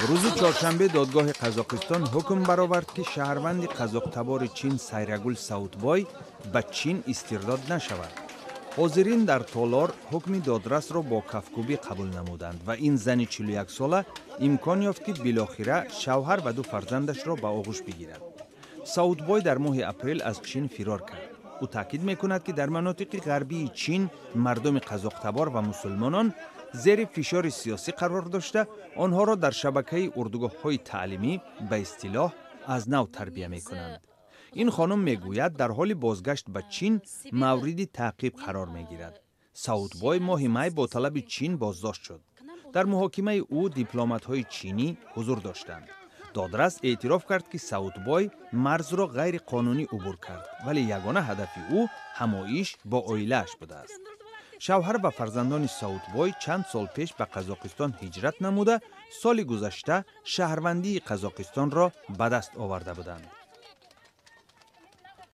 Рӯзи чоршанбе додгоҳи Қазоқистон ҳукм баровард, ки шаҳрванди қазоқтабори чин Сайрагул Саутбой ба Чин истирдод нашавад. Ҳозирин дар толор ҳукми додрасро бо кафкӯбӣ қабул намуданд ва ин зани 41-сола имкон ёфт, ки билохира шавҳар ва ду фарзандашро ба оғӯш бигирад. Саутбой дар моҳи апрел аз Чин фирор кард. Ӯ таъкид мекунад, ки дар манотиқи ғарбии Чин мардуми қазоқтабор ва мусулмонон зери фишори сиёсӣ қарор дошта, онҳоро дар шабакаи урдугоҳҳои таълимӣ ба истилоҳ аз нав тарбия мекунанд. Ин хонум мегӯяд, дар ҳоли бозгашт ба Чин мавриди таъқиб қарор мегирад. Саутбой моҳи май бо талаби Чин боздошт шуд. Дар муҳокимаи ӯ дипломатҳои чинӣ ҳузур доштанд. Додрас эътироф кард, ки Саутбой марзро ғайриқонунӣ убур кард, вале ягона ҳадафи ӯ ҳамоиш бо оилааш будааст. Шавҳар ва фарзандони Саутбой чанд сол пеш ба Қазоқистон ҳиҷрат намуда, соли гузашта шаҳрвандии Қазоқистонро ба даст оварда буданд.